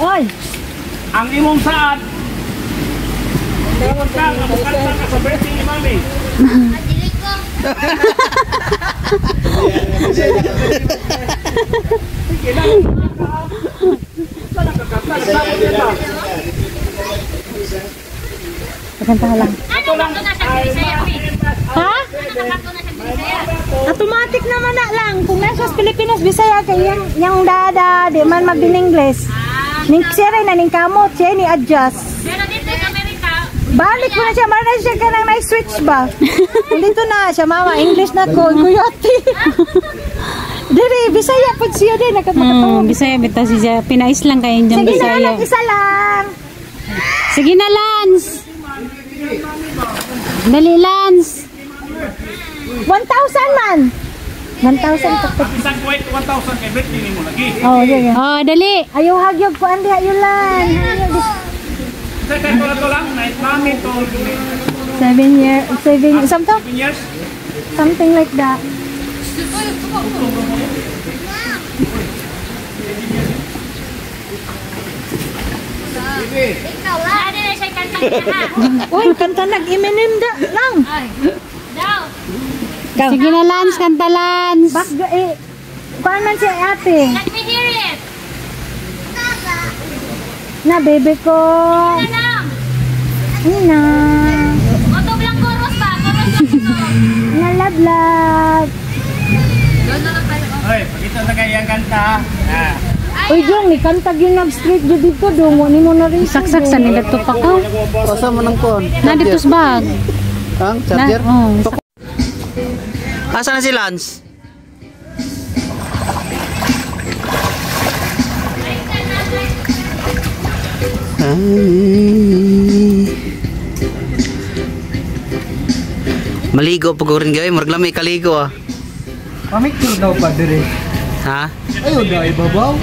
Oy! Ang imong saad. Ingon ka nga mukanta ka sa birthday ni Mami. Sige lang. Sana ka kanta, nasabot niya ba? Kanta lang. Ito lang. Ha? Automatic naman na lang. Kung nasa Pilipinas, Bisaya kay yang dada, di man mag-English. Ning siya rin na ning kamot, siya ni adjust. Pero dito sa Amerika, Balik ko na siya, mara na siya ka nang na-switch ba? Dito na siya, mama, English na ko, kuyote. Diri, Bisaya po siya din, nakatawag. Bisaya bitaw siya. Pinais lang kayo dyan Sige na, Bisaya. lang, isa lang. Sige na, Lance. Dali, Lance. 1,000 man. 1,000 ka. Isang kwait 1,000 kay birthday nimo lagi. Oh, yeah, yeah. Oh, dali. Ayaw hagyog ko andi hayo lan. Sa kay to lang, night mami to 7 year, 7 something, 7 years. Something like that. Ano na siya kanta niya ha? Uy, kanta nag-Eminem da lang. Daw. Sige na, Lance. Kanta, Lance. Bak eh kuan man si ate. Let me hear it. Na baby ko. Ano lang? Na. Oto lang chorus ba? Chorus lang ito. Na love love. Ay, pakita sa kay ang kanta. Ah. Uy, Jong, ni kanta gyud nag street jud dito dong, wa nimo na rin. Saksak sa nila to pa ka. Asa man ang kon? Na dito sa bag. Ang charger? Na, oh. Asa na si Lance? Ay. Maligo pag rin gawin, murag lami kaligo ah. Pamicture daw pa dire. Ha? Ayaw daw ibabaw.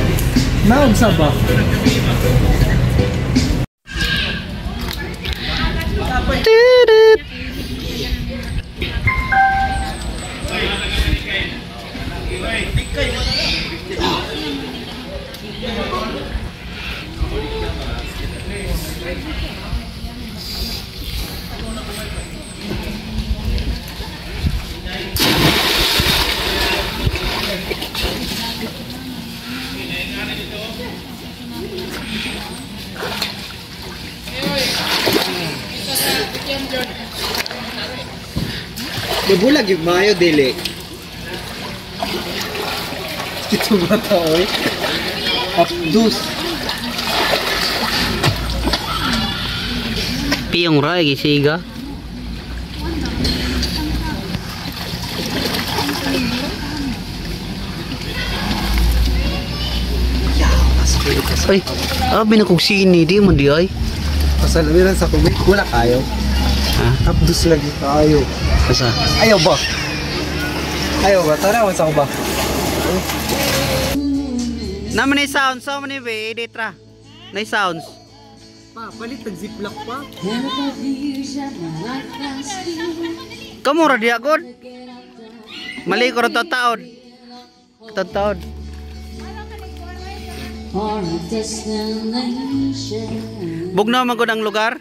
Naog sa ba? Tudut. Nabulag yung mayo dili. Ito bata oy. Abdus. Piyong ra gisiga. Ay, binakog sini di mo di ay. Pasalamiran sa kumit wala kayo. Ha? Abdus lagi kayo. Asa? Ayaw ba? Ayaw ba? Tara, sa ko ba? Naman ni sounds, so man ni be, edit ra. Nay sounds. Pa, palit tag ziplock pa. Kamu ra diha god. Mali ko ra taod. Taod. Bugnaw man gud ang lugar.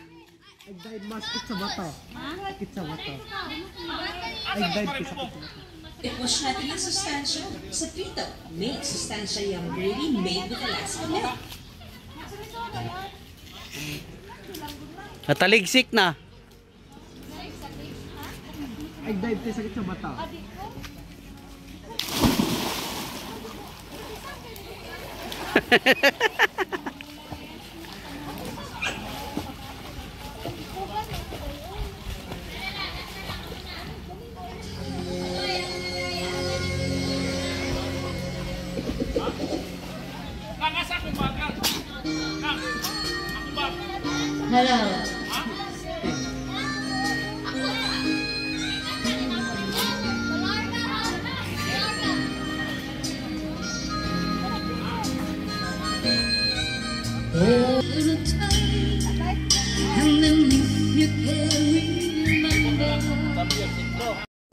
I died mas sa bata. Sakit sa bata. I died sa sakit sa bata. I-push natin ang sustansya sa Prito. Make sustansya yum gravy made with Alaska milk. Nataligsik na. I died sa sakit sa bata. Hello.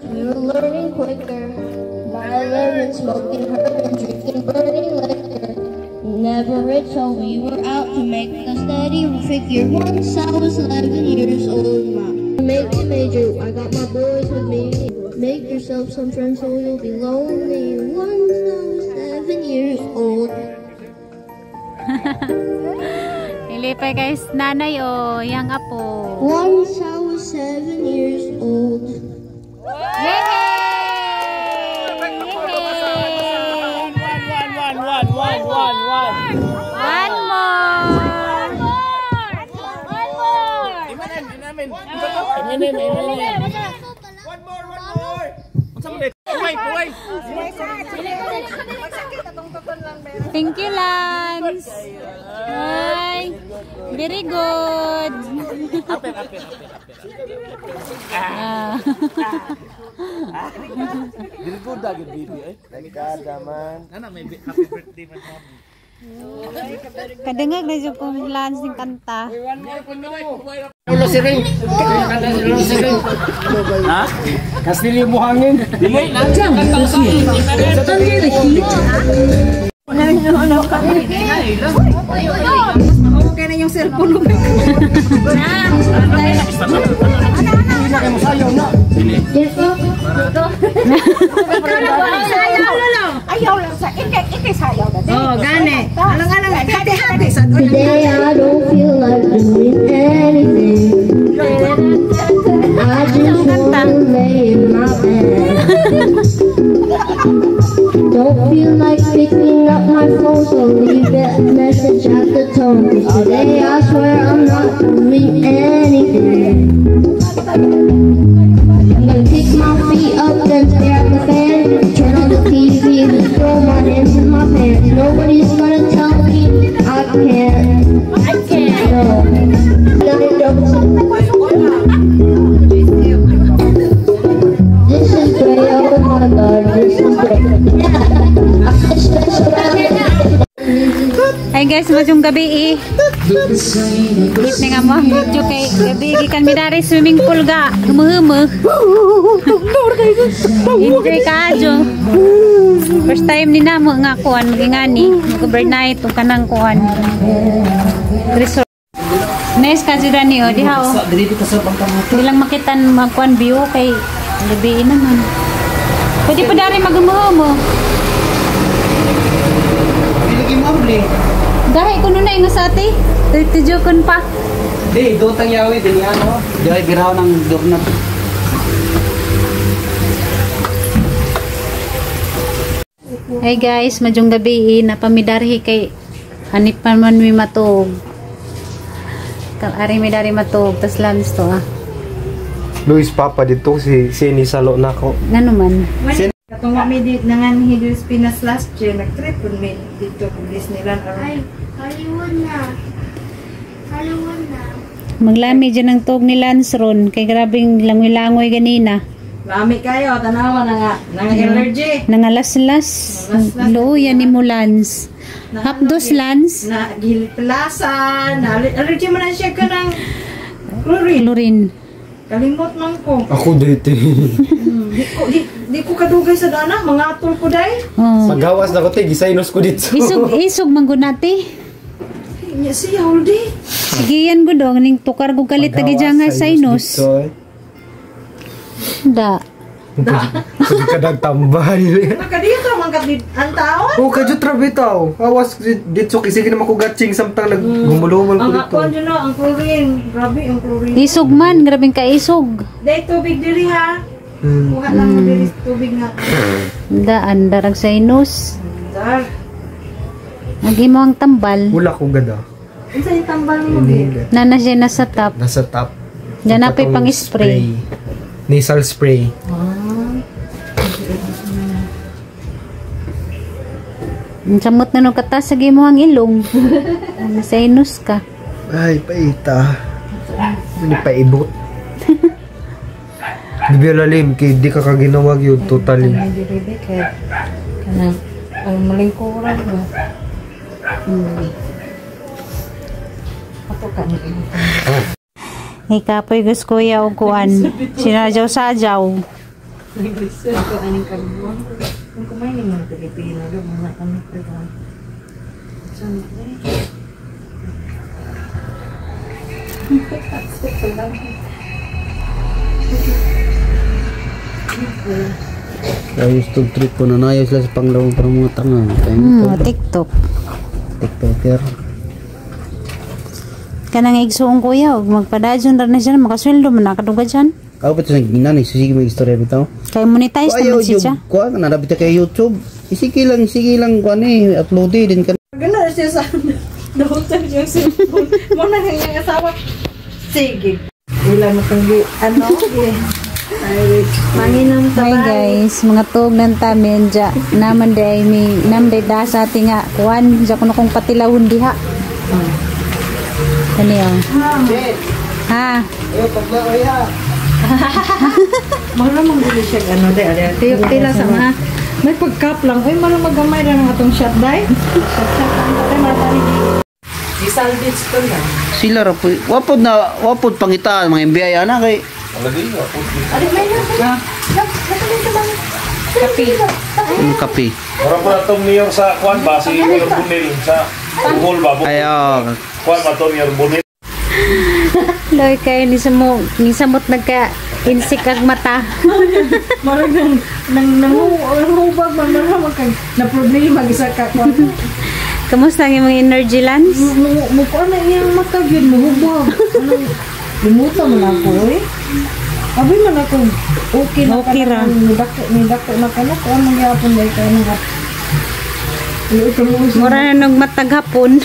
We were learning quicker by learning, smoking herb and drinking burning liquor. Never rich, so we were were out to make a steady figure. Once I was 11 years old, ma. Make a major, I got my boys with me. Make yourself some friends or you'll be lonely. Once I was 7 years old. Ilipay guys, nanay o, yang apo. Once I was 7 years old. Yay! One, one, one. One more! One more! Eminem, Eminem. One more, one more. Unsa man? Wait, wait. Thank you, Lance. Hi. Very good. Apel, apel, apel, apel. Ah. Very good dagit baby eh. Nagkada man. Nana may happy birthday man mami. Kadangag na jud kong Lance ning kanta. Ulo si Ring. Ha? Kastilyo buhangin. Dili na. Okay na yung cellphone ko. Ayaw lang sa ikay sayaw na. Oh, gani. Alang-alang hati-hati sa Today I don't feel like doing anything. I just wanna lay in my bed. Don't feel like picking up my phone, so leave that message at the tone. 'Cause today I swear I'm not doing anything. I'm gonna kick my feet up, then stare at the fan. Turn on the TV, throw my hands in my pants. Nobody's gonna tell me I can't. I can't. No. This is great, oh my God, this is great. Ay guys, masyong gabi eh. Hit na nga mo ang video kay gabi gikan mi dari swimming pool ga. Humuhumu. Enjoy ka jo. First time ni namo nga kuan magingani, mag-overnight ug kanang kuan. Resort. Nice ka jud ani oh, diha oh. Di lang makitan magkuan view kay gabi naman. Pwede pa dari maghumuhumo. Dili mo abli. Gahi kuno na ingo sa ate. Tujukan pa. Di, dutang yawi din ano. Di ay biraw ng doorknob. Hey guys, madyong gabi eh, napamidarhi kay hanip pa man mi matug. Ari mi dari matug, tas lunch to ah. Luis Papa dito si sinisalo na ko. Ngano man? Katong wa mi di nangan Hiddles Pinas last year nagtrip pud mi dito Disneyland aron. Ay, Hollywood na. Hollywood na. Maglami dyan ang tug ni Lance ron kay grabing langoy-langoy ganina. Lami kayo tanawa na nga nang allergy. Nangalaslas. Luya ni mo Lance. Hapdos Lance. Na gilplasan, na allergy man na siya kanang chlorine. Chlorine. Kalimot man ko. Ako dito. Di ko kadugay sa dana, mga atol ko day. Oh. Paggawas na ko te, gisainos ko dito. Isog isog manggunati. Nya siya holdi. Sige yan gudong ning tukar ko kalit tagi dyan nga sinus. Dito, eh. Da. Pwede ka nagtambal. Nakadito man ka ang taon. Oh, kadyo trabitaw. Awas dito kasi sige naman ko gatching samtang naggumulumal ko Ang dito. akuan dyan no, ang chlorine. Grabe ang chlorine. Isog man, grabing kaisog. Day tubig diri ha. Kuha lang mo diri tubig nga. Da, andarag sinus. Dar. Nagimo ang tambal. Wala ko gada. Unsa yung tambal mo di? Nana siya nasa top. Nasa top. Diyan na pa'y pang spray. Nasal spray. Ang samot na nung katas sa gimo ang ilong. Sinus ka. Ay, paita. Hindi paibot. Di ba lalim, kay di ka kaginawag yun, totally. Diri be kay kanang ang malingkuran ba. Ato ka ni. Ay kapoy gus kuya og kuan. Sinadyaw-sadyaw. Nag-research ko aning kalbuan. Kung kumain ng mga Pilipino, do mga kami pero. Saan eh? Ayos tong trip ko na naayos lang sa panglawang parang mga tanga. TikTok. TikToker. Kanang igsuong kuya, og magpadadyon ra na siya, makasweldo man nakadugad siya. Ako pa ito sa ginan, sige may istorya bitaw. Kay monetize naman siya. Kuha, nanabit ka kay YouTube. Sige lang, kuha ni, upload din ka. Gano'n siya sa daughter yung cellphone. Mo na nga asawa. Sige. Wala na kang ano. Manginom ta. Hi guys, mga tuog ng tamin dya. Naman day mi, naman day dasa ati nga kuan, dya kuno kong patilawon diha. Kani oh. Ha. Mara mangguli siya ano day ari. Tila sa mga may pagkap lang. Uy, mara magamay ra ng atong shot day. Shot shot ang patay mara ni. Gisalvage to na. Sila ra po. Wapod na, wapod pangitaan mga MBI ana kay. Ari may na. Kape. Ang kape. Mura po na itong mayor sa kuan ba? Si Mayor Bunil sa Bohol ba? Ay, oh. Kuan ba ito, Mayor Bunil? Loy kayo ni samo, ni samot nagka insik ang mata. Mara nang nang nanghubag man mara magkag na problema isa ka kuan. Kamusta ang imong energy lance? Mo kuan na iyang mata gyud mohubag. Anong limutan man ako eh. Abi man ako okay na Okay ra. Ni dako na kana kuan man gyapon dai kay nang. Mura na nung matag hapon.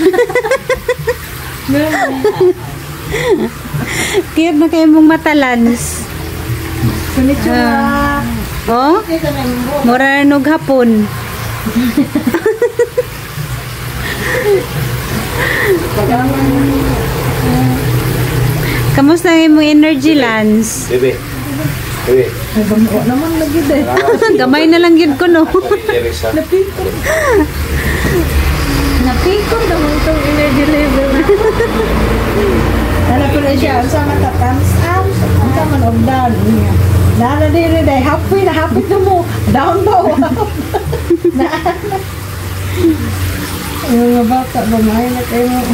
Cute na kayo mong mata, Lance. Konnichiwa. Oh? Mura na nung hapon. Kamusta ang imong energy, Lance? Bebe. Bebe. Ay, bamuo naman lagi dai. Gamay na lang yun ko, no? Teresa. Napikon. Napikon naman itong energy level. Ano po na siya, ang sama ta, thumbs up, ang sama og down. Nana diri dai, happy na happy na mo. Down ba o up? Naana. Ang mga bata, bamahay na kayo mo.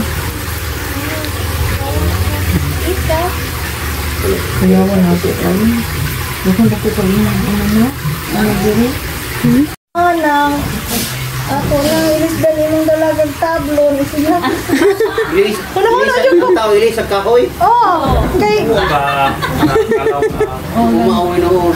Kuya, wala ko kayo. Bukong dako ko yun. Ano na? Ano diri? Anang, ako na, ilis dali mong dalagang tablo. Sila. Ilis. Ilis ang tao, ilis ang kahoy. Oh, kay Umauwi na ko.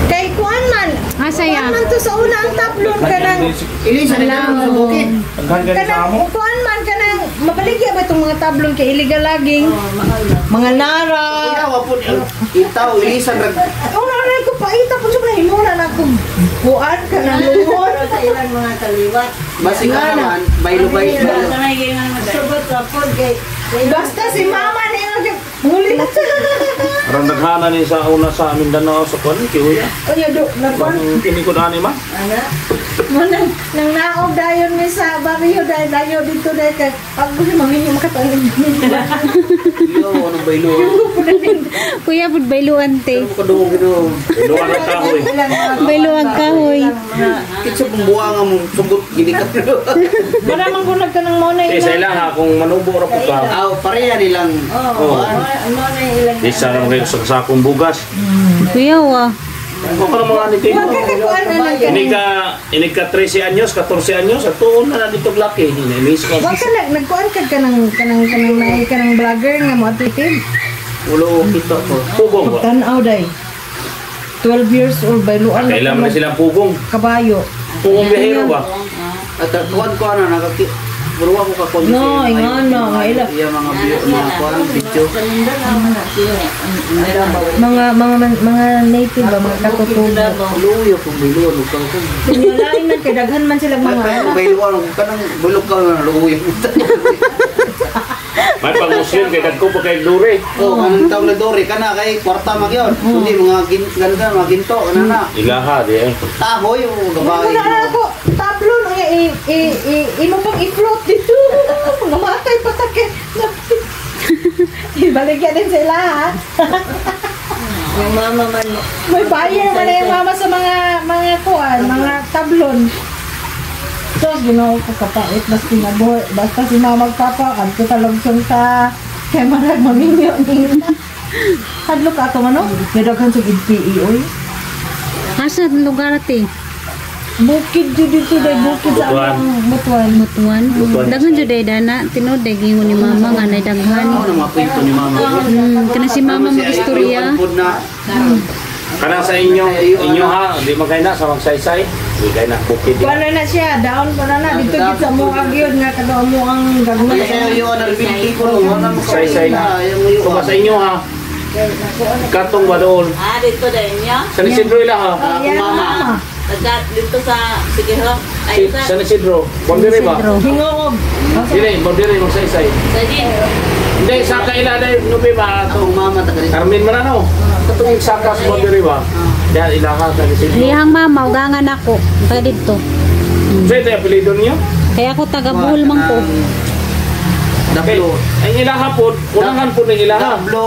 kay kuan man. Asaya. Kuan man to sa una ang tablon kanang Ilis ang sa bukid. kanang kuan man kanang mabaligya ba itong mga tablon kay illegal laging? Mga nara. Kuya, wapod. Itaw, ilis ang rag. Una na ko paita po sa himura na ko kuan kanang lungon. Sa ilang mga kaliwat. Basi ka naman, baylo-baylo. Basta si mama niya huli na. Parang naghana ni sa una sa Mindanao sa kuan kiuya. Unya do na kuan. Ang kinikudani ma. Mo nang nang naog dayon mi sa barrio dahil dayo dito dahil kay pag gusto mangingi makatangin. Yo, anong baylo? Kuya, pud bayluan te. Ano kadungog gino? Luwan ang kahoy. Bayluan kahoy. Kitsa pong buwanga mo, sugot, ginikat. Wala man ko nagkanang mo na Eh, sa ilang ha, kung manubo ra po ka. Aw, pareha nilang. Oo. Isa naman kayo sa sakong bugas. Kuya, wa. Ako ka mga ni kayo. Magkakakuan na lang Ini ka, ini ka 13 anyos, 14 anyos, at tuon na na dito laki. Miss ko. Wag ka nag nagkuan ka kanang kanang kanang naay kanang vlogger nga mo atitid. Ulo, kita ko. Pugong ba? Tan-aw day. 12 years old bayluan na Kailan man na silang pugong. kabayo. Pugong biyahero ba? At kuwan ko ano, nakaki... Buruwa ko ka kuwan. No, ingon, no, nga ila. Iya, mga bio, mga kuwan, video. Mga mga mga native ba mga katutubo. Luyo kung bayluan, huwag ka ko. Lain man kay daghan man silang mga Kaya kung bayluan, huwag ka nang bulog ka na luyo. May pang-muslim kay kadko pa kay Dure. Oo, anong tawag na dori ka na kay kwarta magyod. Kundi mga ganda, mga ginto, ano na. Ilaha di eh. Tahoy o gabay. Wala na ako tablo no nga i i i imo pang i-float dito. Mga matay patake. Ibaligya din sila ha. Yung mama man. May buyer man na yung mama sa mga mga kuan, mga tablon. So, Ginoo ko kapait basta kinabuhi, basta si mama magpapa, adto sa lungsong sa Kay marag maminyo nila. Hadlok ato man no? May daghan sa PE oy. Asa lugar ate? Bukid jud dito day bukid sa among Butuan. Butuan. Daghan jud day dana tinuod day gingon ni mama nga nay daghan. Ano mga kwento ni mama? Kana si mama mag-istorya. Kanang sa inyo, inyo ha, di man kay na sa magsaysay. Di kay na bukid. Kuan na siya, down pa na dito gid sa mo agyod nga kadto mo ang gagmay. Saysay. Kung sa inyo ha. Katong badool. Ah, dito din niya. San Isidro ila ha. Mama. Pagkat dito sa sige ho. Ay sa San Isidro, boundary ba? Hingoog. Dili, boundary magsaysay. sa din. Hindi, saka ila dahil nubi ba? Akong mama taga dito. Carmen man ano? Katong saka sa boundary ba? Dahil ilaha San Isidro. Lihang mama, ugangan ako. Taga dito. Sa ito yung apelido niyo? Kaya ako taga Bohol man ko. Okay. Dablo. Ang ilaha po, unahan po ng ilaha. Dablo.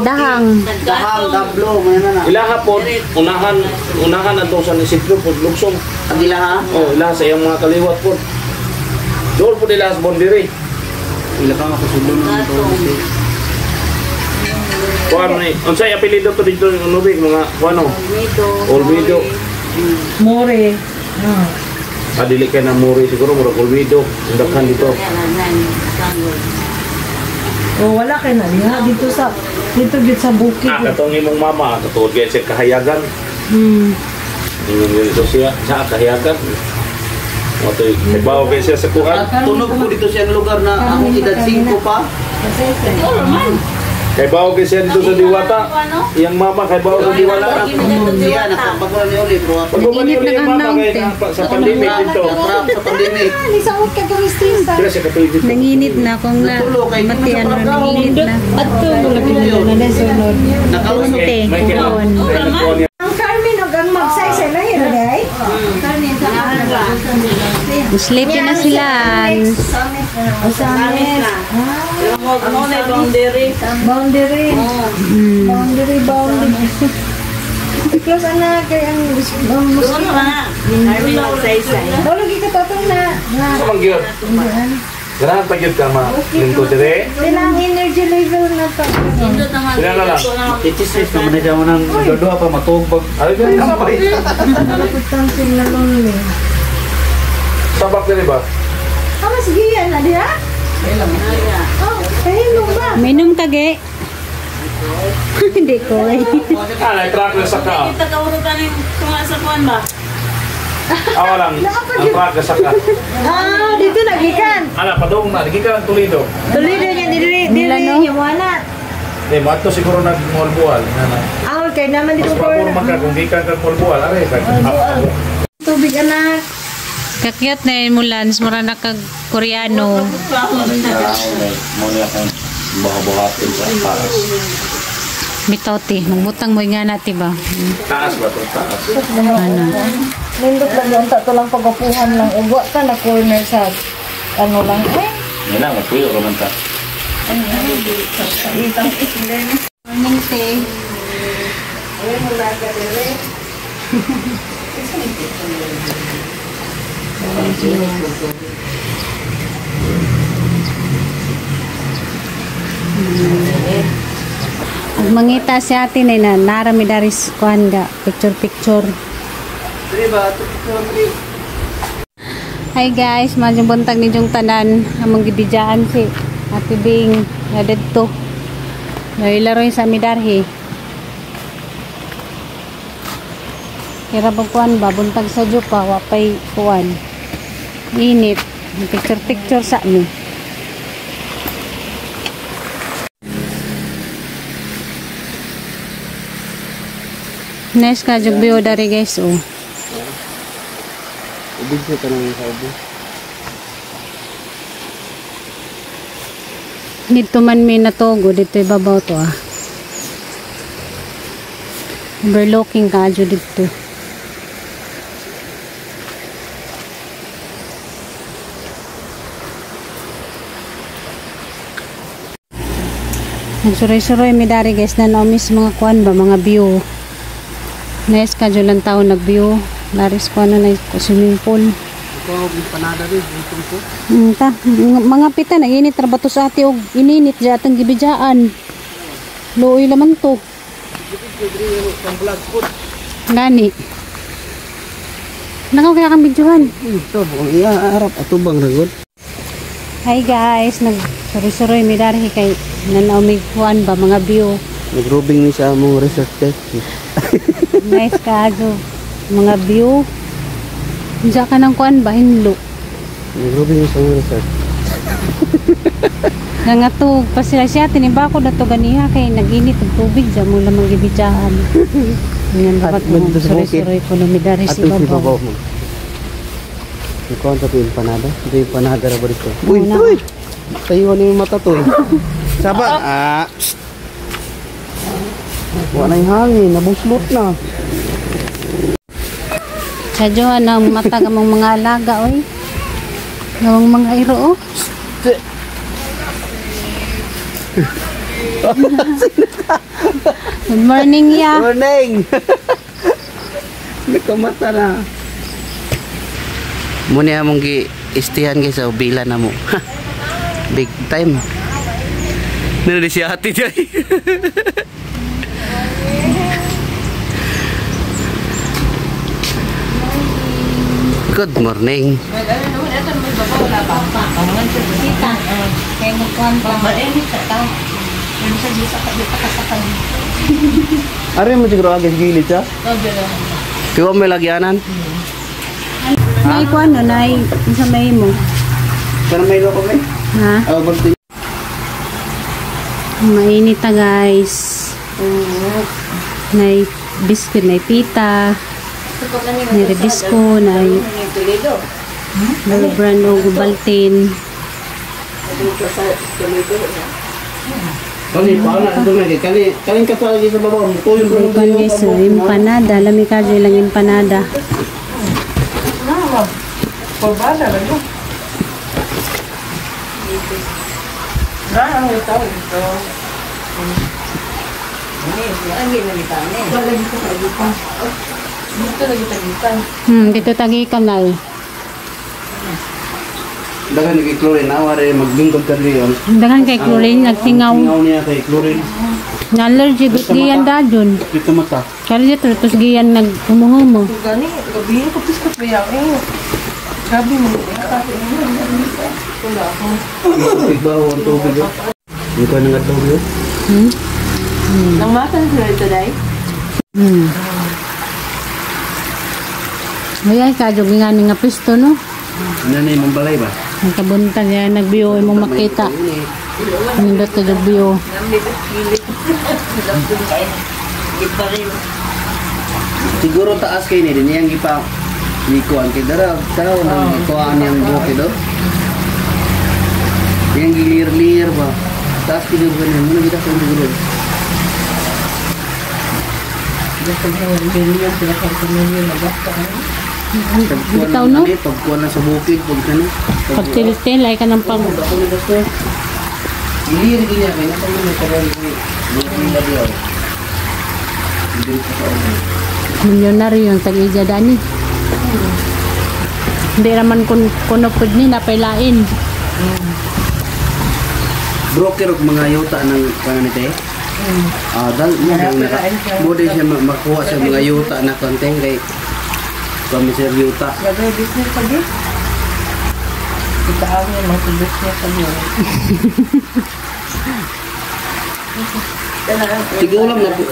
Dahang. Dahang dablo man na. Ilaha po, unahan, unahan na itong San Isidro po, Lugsong. Ang ilaha. Oh, ilaha sa iyang mga kaliwat po. Doon po nila sa boundary. Ila ka makasulod ng to. Kuan ni, unsay apelyido to dito ng Nubig mga kuano? Olvido. More. Ah, dili kay na Muri siguro murag Olvido. Ang daghan dito. Oh, wala kay na diha dito sa dito gid sa bukid. Ah, katong imong mama, katuod kay siya kahayagan. Ingon yun ito siya sa kahayagan. Mo to'y nagbawo kay siya sa kuan. Tunog ko dito siyang lugar na akong edad 5 pa. Kay bawo kay siya dito sa Diwata. Iyang mama kay bawo sa Diwata. Siya nakabago ni ulit bro. Pagkabalik Init iyang na mama ang kay naunti. sa pandemic dito. Trap sa pandemic. Ah, ni sa ka kamistisa. Sila siya katuig dito. Nanginit na kung na mati ano, nanginit na. Adto mo lagi na na sunod. Nakalusot. Unti, May kuon. kailangan. Ang Carmen og ang magsaysay lahi ra day. Sleepy na sila. O sa amin. Ano na boundary. Boundary. Boundary, boundary. Close ana kay ang Doon ka na. Carmen magsaysay. O lagi ka tatong na. Na. Sa mangyod. Ganahan pa gyud ka ma. Lingkod dire. Sila ang energy level na to. Dito naman. Sila na lang. Itisnis naman na siya mo nang dodua pa matubag. Ay, sabay. Putang sila lonely. Sabak dire ba? Ah, mas giyan na diha? Oh, kahilo ba? Minom ka, ge. Hindi ko eh. Ah, na-track na saka. Kita ka ulo ka rin tunga sa kuan ba? Ah, walang. Ang truck na saka. Ah, dito nagikan. Ana, padung na. Lagi ka ng Toledo. Tuloy din yan, diri, diri, Milano? yung wala. Hindi, mato siguro nag-Molbual. Nana. Ah, okay naman dito Mas pabor man ka kung gikan kang Molbual. Are, kag Tubig anak. Kakyat na yun mo, Lance. Mura na kag Koreano. Muna akong buha-buhatin sa taas. Bitaw, ti. Magbutang mo nga na, ti ba? Taas ba ito? Taas. Ano? Nindot lang yung tato lang pagapuhan lang. Ugwa ka na corner sa ano lang. Eh, Yan lang, matuyo raman ta. Morning, te. Ug mangita si ate na na narami daris kuan ga picture picture. Hi guys, maayong buntag ninyong tanan. Among gididyaan si Ate Bing nga didto. Laro sa midarhi. Kira ba kuan ba buntag sa jupa wa pay kuan. Init. Picture picture sa mi. Nice ka jug view dari guys oh. Ubig ko tanong sa ubo. Dito man may natogo dito ibabaw to ah. Overlooking ka adyo dito. Nagsuroy-suroy mi dari guys na naumis mga kuan ba mga view. Nice ka lang tao nag view. Laris kuan na swimming pool. Ko empanada rin gutom ko. Ta, mga pita nag-init ra ba to sa ati og ininit di atong gibidjaan. Luoy laman to. Gani. Nakaw kaya kang videohan. Ito, ang iya harap atubang ragod. Hi guys, nagsuroy-suroy mi diri kay nanaw mig kuan ba mga view. Nagrobing ni sa among resort guys. Nice kaayo mga view. Unsa ka nang kuan ba hinlo. Nagrobing ni sa among resort. Nangatug pa sila siya tinibako na to ganiha kay naginit og tubig ja mo lamang gibidjaan. Ngan dapat At mo nandito sa bukid. suroy-suroy ko no mi diri si Atong si babaw. babaw mo. Ikaw ang tapo empanada. Ito yung empanada ra ba dito? Uy, Una. uy! Tayuan yung mata to eh. Saba! Ah! Psst. Wala na yung hangin. Nabuslot na. Sa Johan ang mata gamong mga alaga oy. Gamong mga iro oh. Good morning ya. Morning! Nagkamata na. Muna among gi-istihan guys sa bila na mo. Big time. Nano si ate dyan. Good morning. Kita. Kay mo kuan pa. Ari mo siguro agad gilid siya? Tiwa may lagyanan. Nay kuan no nay unsa may mo? Pero may loko may. Ha? Oh, bagti. Mainit na guys. Nay biscuit, nay pita, nay rebisco, nay Blue brand o baltin. Kali pa na ito may kali kaling kasal sa babaw mo tuyo ko Kuan guys, oh, empanada, lami ka lang empanada. Dito tagi kanal. Dagan kay chlorine aware maglingkod ka diri on. Dagan kay chlorine nagtingaw. Tingaw niya kay chlorine. Na-allergy gud giyan dadon. Dito mata. Kaya dito tos giyan naghumo-humo. Gani, gabi ko pis ko kaya eh. Gabi mo. Igbaw ang tubig. Hindi ko nang adlaw yun. Nang mata na sila today? Ay ay kadyo nga ni nga pisto no. Ano na yung balay ba? Ang kabuntan niya nagbiyo imong makita. Nindot ka biyo. Siguro taas kay ni din yang gipa likuan kay dara tao nang gikuan yang bukid do. Yang gilir-lir ba. Taas kay dito ganyan mo kita sa siguro. Bitaw no. Pagkuan na sa bukid pag ano. Pagtilit-til ay ka ng pag Ako ni basta. Gilir ginya kay nasa mo karon ni. Gilir diyo. Gilir sa ulo. milyonaryo yung tag-ija dani. Hindi raman kun kuno pud ni napailain. Broker og mga yuta ng kanan ni Ah, dal mo na mo din siya makuha sa mga yuta na konti kay kami sir yuta. Gabi business pagi. Itaang niya mga business pagi.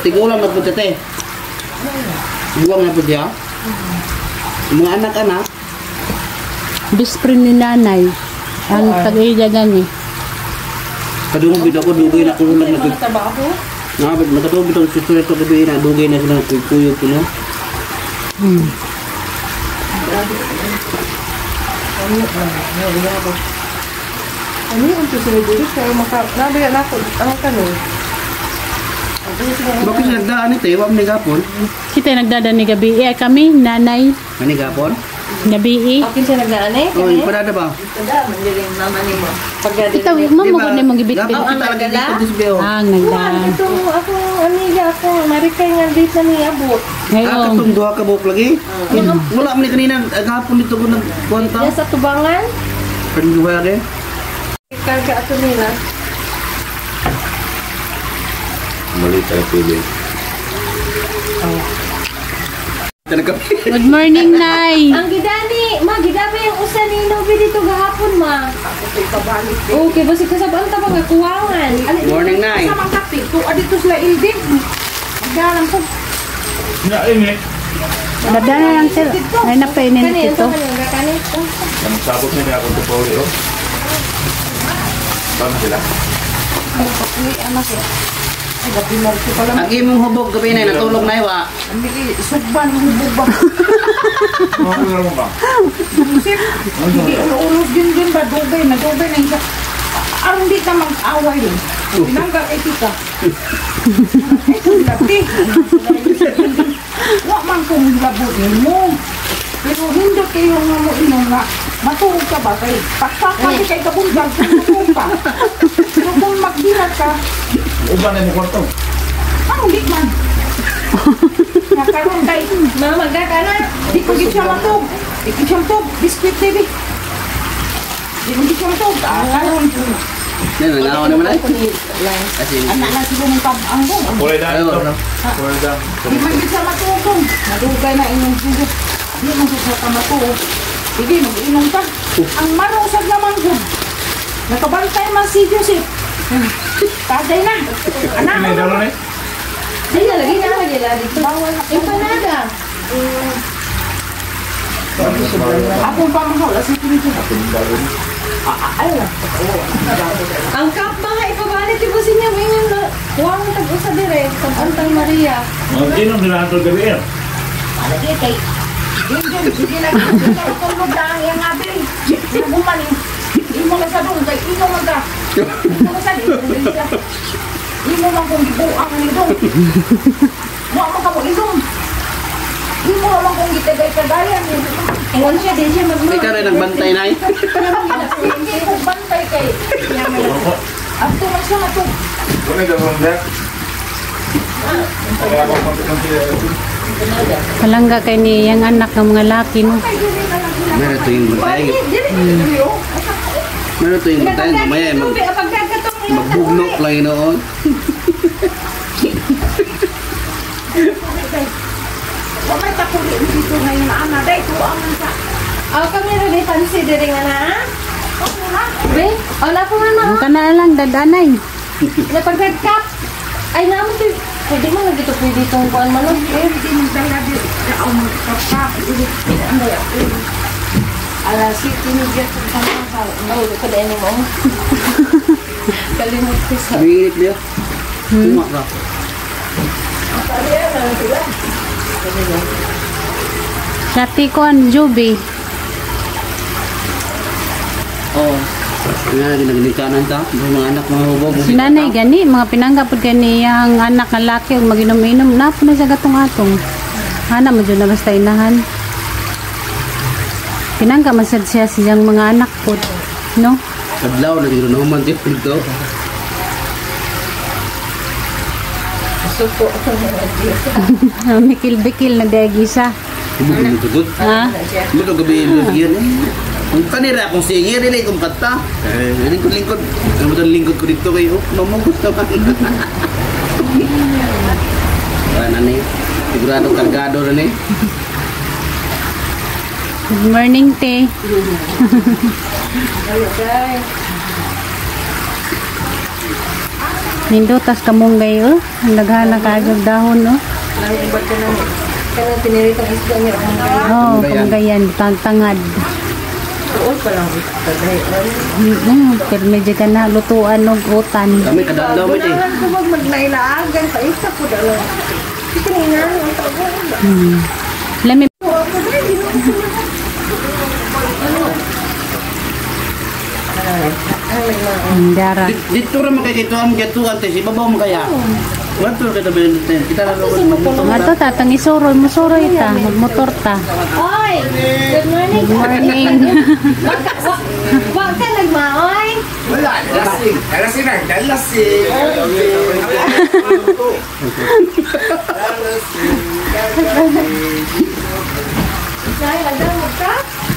Tigulam na po tete. Tigulam na po siya. Mga anak-anak. Best friend ni nanay. Ang tag-ija dani. Kadungog bitaw ko dugay na ko lang nag. Nabit makatungog bitaw sa ito gabi na dugay na sila kuyog ko no. Ano yung sila dito? Kaya maka... Nabi na ako. Ang kano. Bakit sila nagdaan ito? Iwam ni gapon. Kita nagdada ni gabi. Eh kami nanay. Ani gapon? Gabi eh. Akin siya nagdaan eh. Oh, empanada ba? Tada, mandiling mama ni mo. Pagka Ito, mo mo ko ni mong gibit-bit. Dapat kita lagi dito disbeo. Ah, nagda. Ito, ako, amiga ako, marikay nga dito na ni abot. Ah, Ngayon. katong duha ka buok lagi. Wala man ni kanina, agapon dito ko nagkwanta. Diyan sa tubangan, Panduha lagi. karga ato nila. Mali tayo pili. Talaga. Good morning, Nay. Ang gidani, ma, gidabi ang usa ni Nobi dito gahapon, ma. Okay, basi kasabaan ta ba nga kuwangan. Morning, Nay. Sa mga kape, tuwa dito sila ildig. Magdalang ko. Nainit. Dada na lang sir. Ay na pa Kani, ininit ito ito. kani, kani. Nagsabot nila ako ito Pauli, oh. Paano sila? Ang imong hubog gabi na natulog na iwa. Sugban, hubog ba? Ano mo ba? Sir, hindi ulo-ulog yun yun ba? Dugay na, dugay na siya. Aron di ka mag-away rin. Pinangga kay tita. Ay, sulati. Wa man kong labot nimo. Pero hindi kayo nga mo inom nga. Matuog ka ba? Kay pakpaka di kay kabundang kung matuog ka. Pero kung magdilat ka, Uban na mo kwarto. anong di man? Nakaroon kay Ma, magkakana. Di ko gid siya matug. Di ko siya matug. Biscuit baby. Di ko gid siya matug. Karon. Yan, nangawa naman ay. Kasi, Anak na siguro ng tabang ko. Kulay daan Ayaw, ito. ano? Kulay daan. Di man gid siya matug kung. Nadugay na inyong siguro. Di man gid siya ka matuog. Sige, mag-inom ka. Ang marusag naman gud. Nakabantay man si Joseph. Tagay na. Anak May dalo na eh. Ay, lagi na lagi la dito. Empanada. Akong pamahol. Asa pinito. Ay lang. Ang cup mga ipabalik ibo sinya mingon na kuwang tag-usa dire sa Santa Maria. Inom nila ito gabi eh. Alagi kay Jinjin, sige lang. Tulog na ang iyang abi. Sinubuman eh. Imo na sa dong, kay imo man ka. Imo na sa imo man kung gibuang ni dong. Wa man ka mo ilong. Imo man kung gitagay-tagayan. Ingon siya din siya magma. Ikaw rin nagbantay na eh. Sige kung bantay kay. Abto man siya na to. Kulay daan mo. Kaya ako konti-konti. Palangga kay ni yang anak ng mga laki no. Meron ito yung bantay. Meron ito yung bantay. Mamaya eh, magbugnok lang yun noon. Wa may takuli dito ngayon ana. Day tuwa man sa. Aw kami ra di fancy dire nga na. Be, aw na po nga na. Ang kana lang dadanay. Na pagkakap. Ay namo to. Pwede mo lagi to pwede tong kuan man. Eh, di mo dala di. Ang kapap. Alas 7 ni sa pamahal. Oh, ko dai mo. Kalimot ko sa. Binginit niya. Tuma ka. Sati ko ang Juby. Oo. Nga, ginagnikanan ta. Mga anak, mga hubog. Si nanay gani, mga pinangga pud gani yang anak nga laki og maginom-inom na po na sa gatong-atong. Hana mo jud na basta inahan. Pinangga man sad siya siyang mga anak pud, no? Kadlaw na dito naman dito. Suko. Mikil-bikil na degisa. Hubog mo tugod. Ha? Mo to gabi yun eh. Kung kanira akong singer dili kung kanta. Eh, lingkod-lingkod. Ano ba lingkod ko dito kayo? Mamugos naman. Ano ni? Sigurado kargado na ni. Good morning, te. Hello, guys. Nindutas kamunggay, oh. Ang daghan na kaagag dahon, oh. Nang iba ka nang kanang piniritong isda niya akong Oh, kamunggayan, tangtangad. tuol pa lang tagay. Pero medyo ka na lutuan og utan. Kami kadalaw mo eh. Gunahan ko wag magnailagan pa isa ko dalo. Ito nga ang tago. Lami Ay, Dara. Dito ra makikito ang gatuan te, si babaw mo kaya. Wato kita bilin kita na magmotor. Nga to tatang isuroy, musuroy ta, magmotor ta. Oy! Good morning. Good morning. Wa ka nagmaoy? Wala, lasing. Lasing na, lasing. Nay, ada mo ka?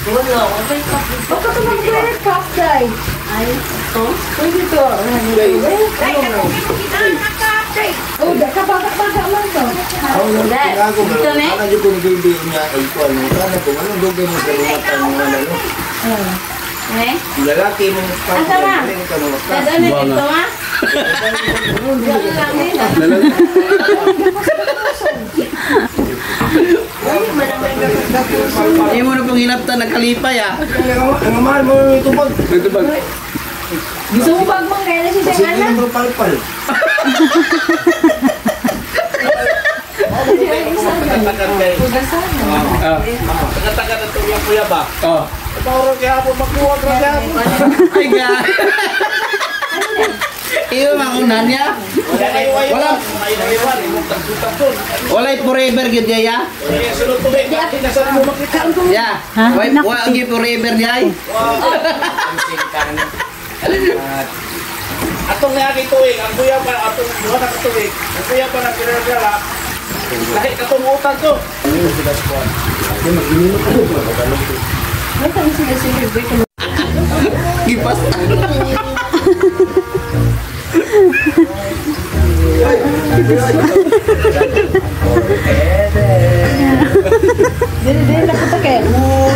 Wala. Baka ito mag-clear cup, day. Ay, ito? Pwede to. Ay, oh, kabaga-baga lang to. Dito ne? Ano yung kung baby niya ay ko ano, kana ko anong dugay mo sa rumatan mo ano. Eh? Lalaki mo Asa na? Dadaan na ito, ha? Hindi mo na pong hinapta nagkalipay ah. Ang mahal mo ito bag. Ito bag. Gusto mo bag mong kaya na si Kasi Sir hindi Ana? mo palpal. Taga-taga na ito yung kuya ba? Oh. Pauro kaya po magkuha ka kaya po. Ay ga. Iyo makunan niya. Wala. Walay forever gyud ya. Ya. Ha? Wa wa gyud forever diay. Atong nga tuig, ang kuya pa atong duha na ka tuig. Ang kuya pa na pinagala. Lahi ka tong utang to. Gipas. Dili, dili, napunta kayo.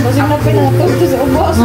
Masig na pinatog to sa ubos.